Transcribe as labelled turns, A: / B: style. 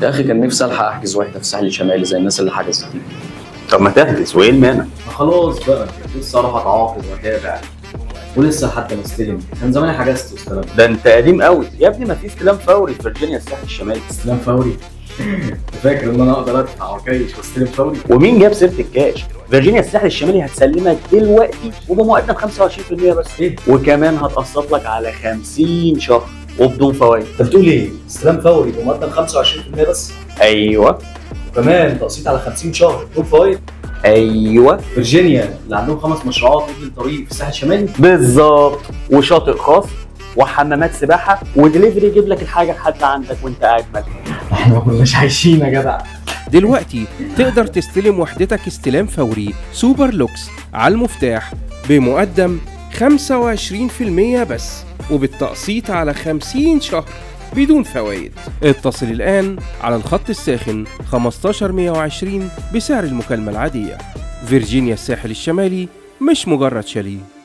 A: يا اخي كان نفسي الحق احجز واحدة في الساحل الشمالي زي الناس اللي حجزت دي.
B: طب ما تحجز، وايه المانع؟
A: ما خلاص بقى، لسه اروح اتعاقد واتابع ولسه لحد ما استلم، كان زماني حجزت واستلمت.
B: ده انت قديم قوي يا ابني، ما في استلام فوري في فيرجينيا الساحل الشمالي.
A: استلام فوري؟ انت فاكر ان انا اقدر ادفع واكيش واستلم فوري؟
B: ومين جاب سيره الكاش؟ فيرجينيا الساحل الشمالي هتسلمك دلوقتي وبمقدم 25% بس.
A: ايه؟
B: وكمان هتقسط لك على 50 شهر وبدون فوائد.
C: انت بتقول ايه؟ استلام فوري بمقدم 25% بس؟
B: ايوه.
C: وكمان تقسيط على 50 شهر بدون فوائد؟
B: ايوه.
A: فيرجينيا اللي عندهم 5 مشروعات قبل الطريق في الساحل الشمالي؟
B: بالظبط، وشاطئ خاص وحمامات سباحة ودليفري يجيب لك الحاجة لحد عندك وانت قاعد ملك.
A: احنا ما كناش عايشين يا جدع.
D: دلوقتي تقدر تستلم وحدتك استلام فوري super lux على المفتاح بمقدم 25% بس، وبالتقسيط على 50 شهر بدون فوائد. اتصل الآن على الخط الساخن 15120 بسعر المكالمة العادية. فيرجينيا الساحل الشمالي مش مجرد شاليه.